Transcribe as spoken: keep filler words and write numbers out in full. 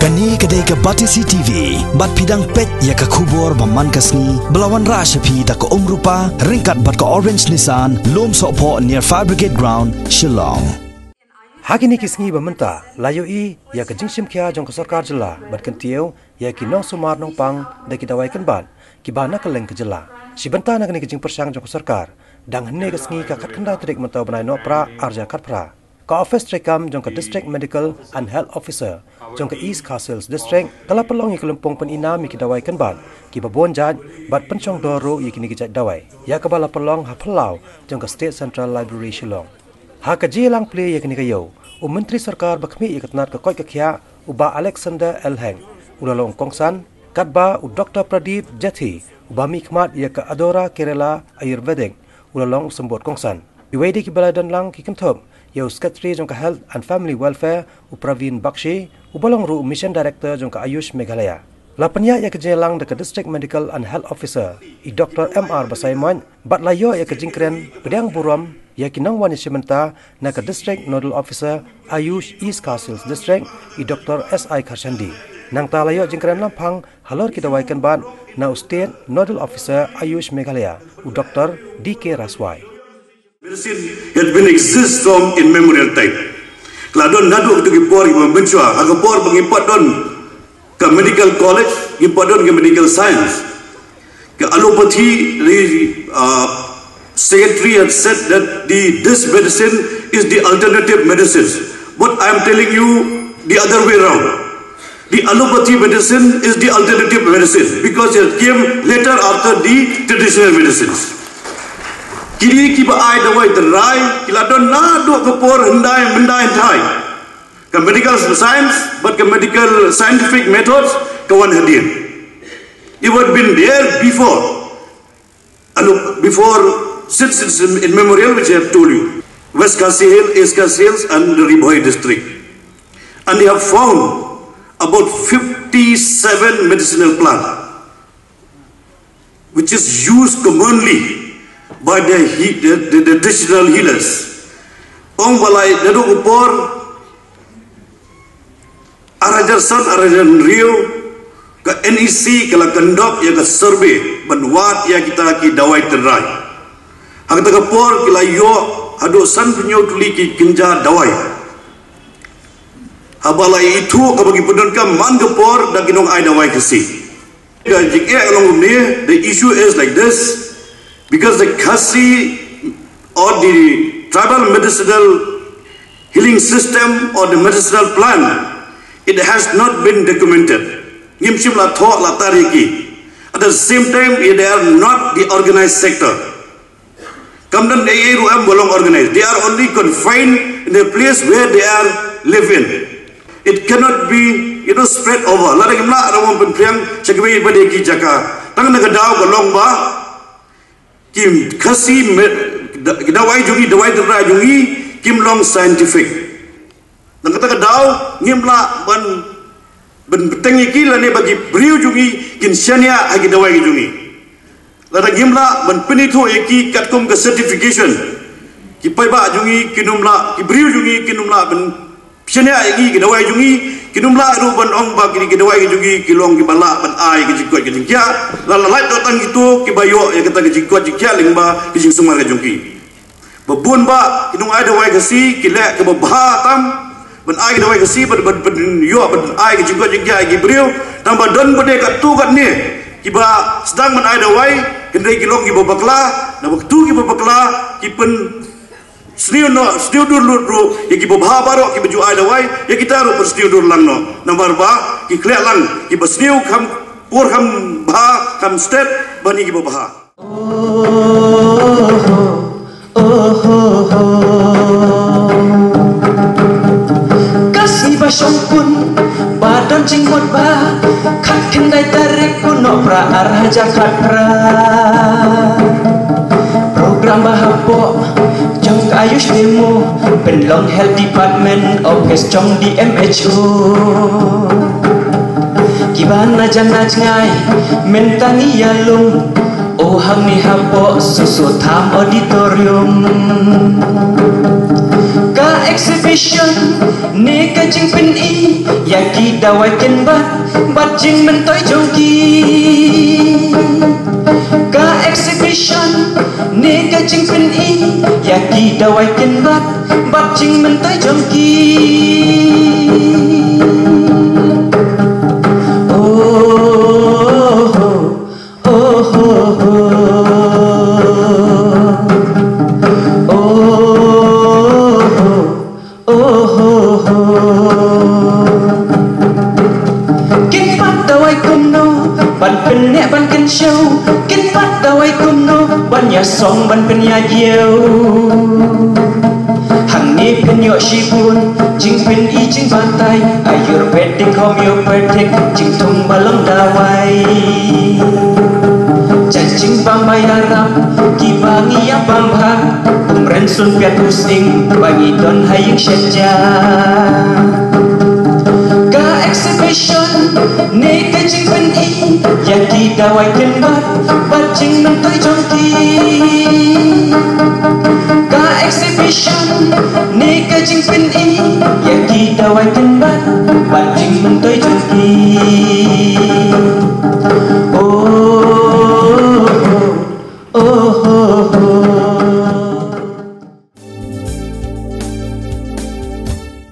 Kane ka dei ka Batesi T V, bad phi dang peit ïa ka khubor ba man ka sngi, ba la wanrah sha phi da ka Umrupa, ryngkat bad ka Orange Nissan, Lum Sohphoh near Fire Brigade Ground, Shillong. Ha kine ki sngi ba mynta, la ïohi ïa ka jingshim khia jong ka sorkar jylla bad kyntiew ïa ki nongsumar nongpang da ki dawai kynbat kiba na kylleng ka jylla. Shi bynta na kane ka jingpyrshang jong ka sorkar, dang hynne ka sngi ka khatkhyndai tarik mynta u bnai Nohprah arhajar khatphra, ka ophis treikam jong ka District Medical and Health Officer jong ka East Khasi Hills District ka la pynlong ïa ka lympung pynïnam ïa ki dawai kynbat kiba bun jait bad pynshong dor ruh ïa kine ki jait dawai, ïa kaba la pynlong ha phyllaw jong ka State Central Library, Shillong. Ha ka jingïalang plie ïa kane ka ïew, u Myntri Sorkar ba khmih ïa ka tnat ka koit ka khiah, u Bah Alexander L Heng, u la long kongsan, katba u Doktor Pradip Jethi, uba mihkhmat ïa ka Adora Kerala Ayurvedic, u la long u symbud kongsan. Kiwei de kiba la don lang ki kynthup ïa u Secretary jong ka Health and Family Welfare, u Praveen Bakshi, uba long ruh u Mission Director jong ka Ayush Meghalaya. La pynïaid ïa ka jingïalang da ka District Medical and Health Officer, i Doktor M R Basaiawmoit, bad la ïoh ïa ka jingkren pdiang burom ïa ki nongwan ïashim bynta na ka District Nodal Officer Ayush East Khasi Hills District, i Doktor S I Kharshandi. Nangta la ïoh jingkren laphang halor ki dawai kynbat na u State Nodal Officer Ayush Meghalaya, u Doktor D K Raswai. Medicine has been exist from in memorial time. Ka la don naduh kito ki por kiba mynshuwa, ha ka por ba ngi pat don ka medical college, ngi pat don ka medical science. Ka allopathy, the uh, secretary had said that the this medicine is the alternative medicines. But I am telling you the other way around. The allopathy medicine is the alternative medicine because it came later after the traditional medicines. Kine kiba ai dawai tynrai ki la don naduh ka por hyndai myndai hynthai. Ka medical science bad ka medical scientific methods ka wan hadien. It had been there before. And before, since it's in, in memorial, which I have told you, West Khasi Hills, East Khasi Hills, and the Ri Bhoi district. And they have found about fifty-seven medicinal plants, which is used commonly by the, he- the, the, the traditional healers. Ong ba la ïa naduh ka por, arhajar san, arhajar hynriew, ka N E C ka la conduct ïa ka survey ban wad ïa kita ki dawai tynrai. Ha kata ka por ki la ïoh haduh sanphew hynñiew tylli ki kynja dawai. Haba la ithuh kaba ki pyndonkam man ka por da ki nongai dawai Khasi. Ka jingeh ka long kumne, the issue is like this, because the Khasi or the tribal medicinal healing system or the medicinal plant, it has not been documented. Ngim shym la thoh la tar ïa ki. At the same time, they are not the organized sector. Kam don ei ei ruh em ba long organized. They are only confined in the place where they are live in. It cannot be, you know, spread over. Lada ngim lah ruh ban pynphriang sha kiwei pat de ki jaka. Tang na ka daw ka long ba ki Khasi me- da- ki dawai jong ngi, dawai tynrai jong ngi kim long scientific. Nangta ka daw ngim lah ban ban bteng ïa ki lane ba ki briew jong ngi kin shaniah ha ki dawai ki jong ngi. Lada ngim lah ban pynithuh ïa ki katkum ka certification, ki paidbah jong ngi kin ym lah, ki briew jong ngi kin ym lah ban shaniah ïa ngi, ki dawai jong ngi kin ym lah ruh ban ong ba ki, ki dawai ki jong ngi ki long kiba lah ban ai ki jingkoit ki jingkhiah. La la lait tang kito kiba ïoh ïa kata ki jingkoit jingkhiah lyngba ki jingsumar ka jong ki. Ba bun ba ki nongai dawai Khasi ki leh kaba bha tam ban ai ki dawai Khasi ban ban ban ïoh ban ai ki jingkoit jingkhiah ïa ki briew. Tang ba don ba dei katto katne kiba sdang ban ai dawai, hynrei ki long kiba bakla. Naba kito kiba bakla ki pyn sniew noh, sniew dur lut ruh ïa kiba bha baroh kiba ju ai dawai, ïa kita ruh pyn sniew dur lang noh. Namar ba ki khleh lang kiba sniew kham pur, kham bha, kham stet ban ïa kiba bha. Ka sngi ba shongkun ba don jingmut ba khatkhyndai tarik u Nohprah ar hajar khatphra. Program ba hapoh jong ka Ayush Demo pynlong Health Department Office jong D M H O. Kiba na jan na jngai mynta ngi ïalum, o hangne hapoh Soso Tham Auditorium. Ka Exhibition ne ka jingpyni ïa ki dawai kynbat bad jingmyntoi jong ki. Ka exhibition ne ka jingpyni ïa ki dawai kynbat bad jingmyntoi jong ki. Oh, oh, oh. Oh, oh, oh. Oh, oh, oh, oh. Kin pat dawai kumno ban pynneh ban kynshew? Kin pat dawai kumno ban ïasong ban pynïaid ïew? Hangne phin ïoh shibun jingpyni jingbatai, Ayurvedic, homeopathic, jingthung ba long dawai. Jait jingbam ba ïarap kiba ngi ïa bam bha, um rynsun piat u sying ba ngi don ha ïing shet ja. Ka exhibition ne ka jingpyni ïa ki dawai kynbat bad jingmyntoi jong ki. Ka exhibition ne ka jingpyni ïa ki dawai kynbat